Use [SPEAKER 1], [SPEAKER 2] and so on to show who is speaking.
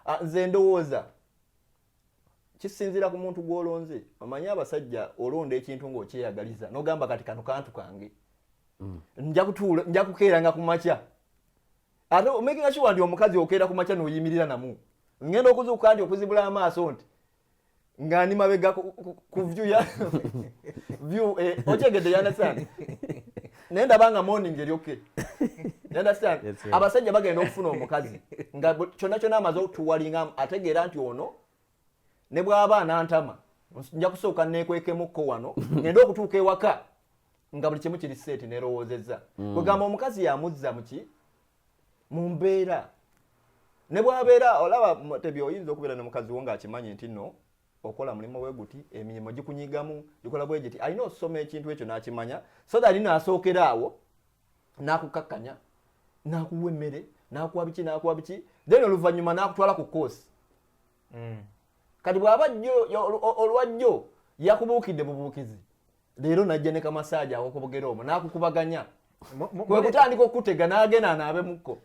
[SPEAKER 1] Ah, nze ndowooza kisinziira ku muntu gw'olonze. Omanyi abasajja, olonda ekintu ng'okyeyagaliza, n'ogamba, "Kati kano kantu kange, nja kutuula, nja kukeeranga ku makya." Ate making sure nti omukazi okeera ku makya n'oyimirira namu. Ngenda okuzuukuka nti okuzibula amaaso nti nga ndi mabega ku view ya view, okyegedde? You understand? Naye ndaba nga morning eri okay. You understand?
[SPEAKER 2] Yes, sir.
[SPEAKER 1] Abasajja bagenda okufuna omukazi nga kyonna kyonna amaze otuwalinga, ategeera nti ono ne bw'aba anantama, nja kusooka neekwekemukko wano, ngende okutuuka ewaka nga buli kimu kiri set. Nerowoozezza kwegamba omukazi yamuzza muki mu mbeera ne bw'abeera olaba tebi oyinza okubeera ne mukazi wo ng'akimanyi nti nno okola mulimu bwe guti, emirimu gikunyigamu, gikola bwe giti, alina okusoma ekintu ekyo n'akimanya, so that naasookera awo n'akukakkanya, n'akuwa emmere, n'akuwa biki, n'akuwa biki, then oluvannyuma n'akutwala ku koosi. Kati bw'aba jjo olwajjo yakubuukidde bubuukizi, leero najja ne kamasaaja akokobogera omwo n'akukubaganya, kwe kutandika okutega n'agenda anaabemukko.